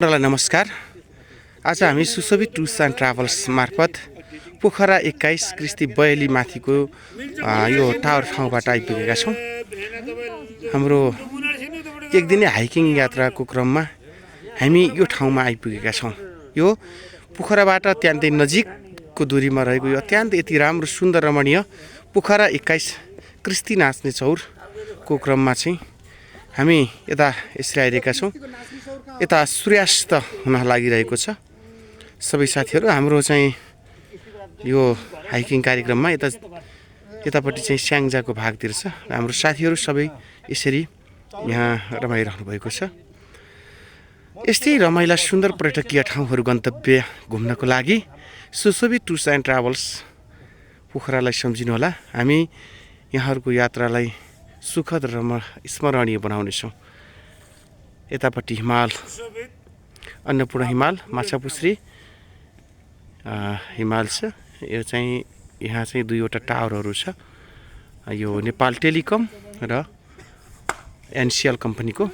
नमस्कार। आज हामी सुशोभित टुर्स एन्ड ट्राभल्स मार्फत पोखरा 21 कृष्टि बयाली माथिको यो टावर ठाउँबाट आइपुगेका छौँ। हाम्रो एक दिने हाइकिङ यात्राको क्रममा हामी यो ठाउँमा आइपुगेका छौँ। यो पोखराबाट अत्यन्तै नजिकको दूरीमा रहेको यो अत्यन्त यति राम्रो सुन्दर रमणीय पोखरा 21 कृष्टि नाच्ने चौरको क्रममा चाहिँ हामी यता यसरी आइरहेका छौँ। यता सूर्यास्त हुन लागिरहेको छ। सबै साथीहरू हाम्रो चाहिँ यो हाइकिङ कार्यक्रममा यतापट्टि चाहिँ स्याङ्जाको भागतिर छ। हाम्रो साथीहरू सबै यसरी यहाँ रमाइरहनु भएको छ। यस्तै रमाइला सुन्दर पर्यटकीय ठाउँहरू गन्तव्य घुम्नको लागि सुशोभित टुर्स एन्ड ट्राभल्स पोखरालाई सम्झिनुहोला। हामी यहाँहरूको यात्रालाई सुखद र स्मरणीय बनाउनेछौँ। यतापट्टि हिमाल, अन्नपूर्ण हिमाल, माछापुछ्री हिमाल छ। यो चाहिँ यहाँ चाहिँ दुईवटा टावरहरू छ। यो नेपाल टेलिकम र एनसिएल कम्पनीको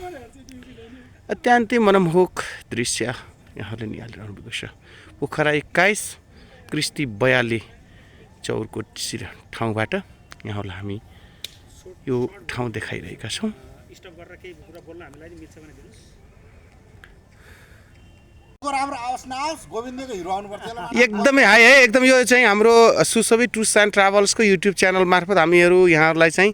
अत्यन्तै मनमोहक दृश्य यहाँले निहालिरहनु भएको छ। पोखरा 21 कृष्टि बयाली चौरको ठाउँबाट यहाँलाई हामी यो ठाउँ देखाइरहेका छौँ। एकदमै हाई है, एकदम। यो चाहिँ हाम्रो सुशोभित टुर्स एन्ड ट्राभल्सको युट्युब च्यानल मार्फत हामीहरू यहाँहरूलाई चाहिँ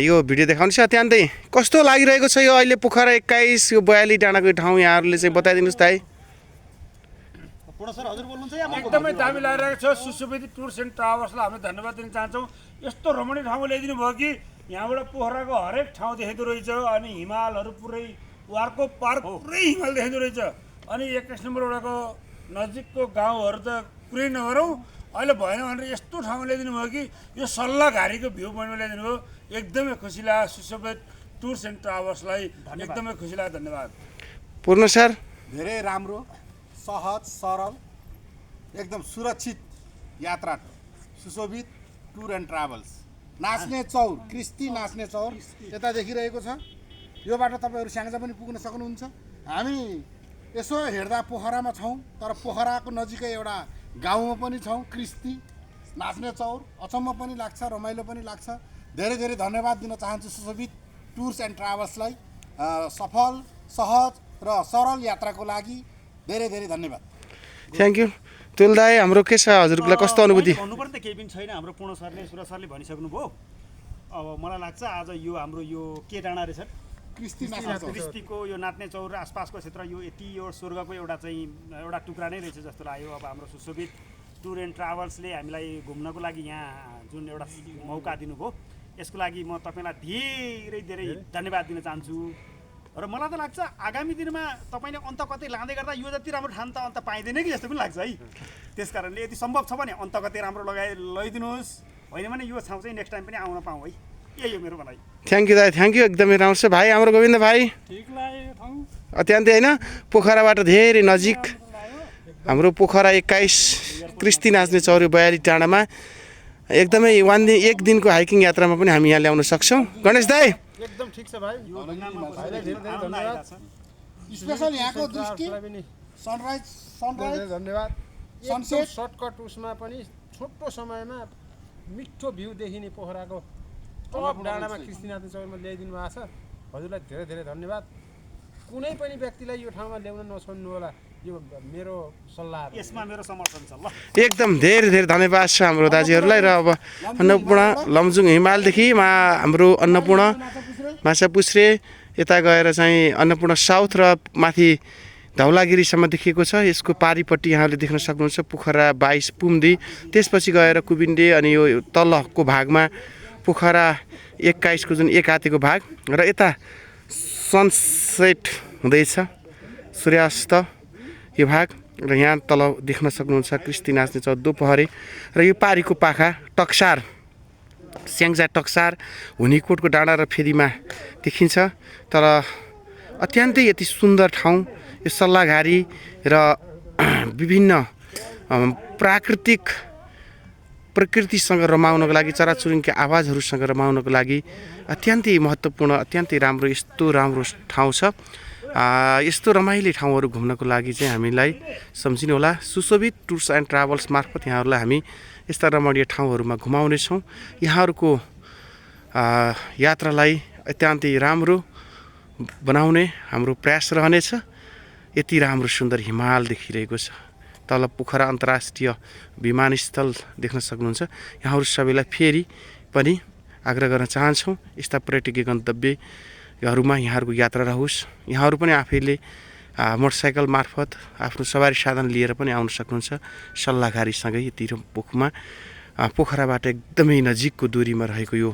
यो भिडियो देखाउनु छ। अत्यन्तै कस्तो लागिरहेको छ यो अहिले पोखरा 21 यो बयाली डाँडाको ठाउँ यहाँहरूले चाहिँ बताइदिनुहोस् त है। एकदमै दामी लागिरहेको छ। सुशोभित टुर्स एन्ड ट्राभल्सलाई हामी धन्यवाद दिन चाहन्छौँ। यस्तो रमणीय ठाउँमा ल्याइदिनु भयो कि यहाँबाट पोखराको हरेक ठाउँ देखाइदो रहेछ। अनि हिमालहरू पुरै वारको पार पुरै हिमाल देखाइदो रहेछ। अनि 21 नम्बरवटाको नजिकको गाउँहरू त पुरै नगरौँ, अहिले भएन भनेर यस्तो ठाउँमा ल्याइदिनु भयो कि यो सल्लाहघारीको भ्यू पोइन्टमा ल्याइदिनु भयो। एकदमै खुसी लाग्यो। सुशोभित टुर्स एन्ड ट्राभल्सलाई एकदमै खुसी लाग्यो। धन्यवाद। पूर्ण सर, धेरै राम्रो, सहज, सरल, एकदम सुरक्षित यात्रा सुशोभित टुर एन्ड ट्राभल्स। नाच्ने चौर, कृष्टि नाच्ने चौर यता देखिरहेको छ। यो बाटो तपाईँहरू स्याङ्जा पनि पुग्न सक्नुहुन्छ। हामी यसो हेर्दा पोखरामा छौँ, तर पोखराको नजिकै एउटा गाउँमा पनि छौँ। कृष्टि नाच्ने चौर अचम्म पनि लाग्छ, रमाइलो पनि लाग्छ। धेरै धेरै धन्यवाद दिन चाहन्छु सुशोभित टुर्स एन्ड ट्राभल्सलाई। सफल, सहज र सरल यात्राको लागि धेरै धेरै धन्यवाद। Thank you. तुल दाई, हाम्रो के छ, हजुरलाई कस्तो अनुभूति? भन्नुपर्ने त केही पनि छैन। हाम्रो पूर्ण सरले, सुरज सरले भनिसक्नु भयो। अब मलाई लाग्छ आज यो हाम्रो यो के डाँडा रहेछ, कृष्टिको यो नाच्ने चौर आसपासको क्षेत्र यो यति यो स्वर्गको एउटा टुक्रा नै रहेछ जस्तो लाग्यो। अब हाम्रो सुशोभित टुर एन्ड ट्राभल्सले हामीलाई घुम्नको लागि यहाँ जुन एउटा मौका दिनुभयो, यसको लागि म तपाईँलाई धेरै धेरै धन्यवाद दिन चाहन्छु। र मलाई त लाग्छ आगामी दिनमा तपाईँले अन्त कतै लाँदै गर्दा यो जति राम्रो ठाउँ त अन्त पाइँदैन कि जस्तो पनि लाग्छ है। त्यस कारणले यदि सम्भव छ भने अन्त कतै राम्रो लैदिनुहोस्, होइन भने यो ठाउँ चाहिँ नेक्स्ट टाइम पनि आउन पाऊँ है। यही हो मेरो भनाइ। थ्याङ्क यू दाई, थ्याङ्क यू। एकदमै राम्रो छ भाइ, हाम्रो गोविन्द भाइ। ठिक लाग्यो ठाउँ अत्यन्तै होइन, पोखराबाट धेरै नजिक हाम्रो पोखरा 21 कृष्टि नाच्ने चौर बयाली डाँडामा एकदमै एक दिनको हाइकिङ यात्रामा पनि हामी यहाँ ल्याउन सक्छौँ। गणेश दाई एकदम ठिक छ भाइ। स्पेशल यहाँको दृष्टि, सनराइज धन्यवाद। सनसेट सर्टकट उसमा पनि छोटो समयमा मिठो भ्यू देखिने पोखराको टप डाँडामा कृष्टि नाच्ने चौरमा ल्याइदिनु भएको छ। हजुरलाई धेरै धेरै धन्यवाद। कुनै पनि व्यक्तिलाई यो ठाउँमा ल्याउन नछोड्नु होला, यो मेरो सल्लाह। यसमा मेरो समर्थन छ। ल एकदम धेरै धेरै धन्यवाद छ हाम्रो दाजुहरूलाई। र अब अन्नपूर्ण लमजुङ हिमालदेखि हाम्रो अन्नपूर्ण माछापुछ्रे यता गएर चाहिँ अन्नपूर्ण साउथ र माथि धौलागिरीसम्म देखिएको छ। यसको पारिपट्टि यहाँले देख्न सक्नुहुन्छ पोखरा 22 पुमदी, त्यसपछि गएर कुबिन्डे, अनि यो तलको भागमा पोखरा 21 को जुन एक हातेको भाग, र यता सनसेट हुँदैछ, सूर्यास्त यो भाग, र यहाँ तल देख्न सक्नुहुन्छ कृष्टि नाच्ने चौर दोपहरे। र यो पारीको पाखा टक्सार, स्याङ्जा टक्सार हुनीकोटको डाँडा र फेदीमा देखिन्छ। तर अत्यन्तै यति सुन्दर ठाउँ यो सल्लाहघारी र विभिन्न प्रकृतिसँग रमाउनको लागि, चराचुरुङ्गीका आवाजहरूसँग रमाउनको लागि अत्यन्तै महत्त्वपूर्ण, अत्यन्तै राम्रो, यस्तो राम्रो ठाउँ छ। यस्तो रमाइलो ठाउँहरू घुम्नको लागि चाहिँ हामीलाई सम्झिनु होला सुशोभित टुर्स एन्ड ट्राभल्स मार्फत यहाँहरूलाई हामी यस्ता रमणीय ठाउँहरूमा घुमाउनेछौँ। यहाँहरूको यात्रालाई अत्यन्तै राम्रो बनाउने हाम्रो प्रयास रहनेछ। यति राम्रो सुन्दर हिमाल देखिरहेको छ, तल पोखरा अन्तर्राष्ट्रिय विमानस्थल देख्न सक्नुहुन्छ। यहाँहरू सबैलाई फेरि पनि आग्रह गर्न चाहन्छौँ यस्ता पर्यटकीय गन्तव्यहरूमा यहाँहरूको यात्रा रहोस्। यहाँहरू पनि आफैले मोटरसाइकल मार्फत आफ्नो सवारी साधन लिएर पनि आउन सक्नुहुन्छ। सल्लाहकारीसँगै यति पोखराबाट एकदमै नजिकको दूरीमा रहेको यो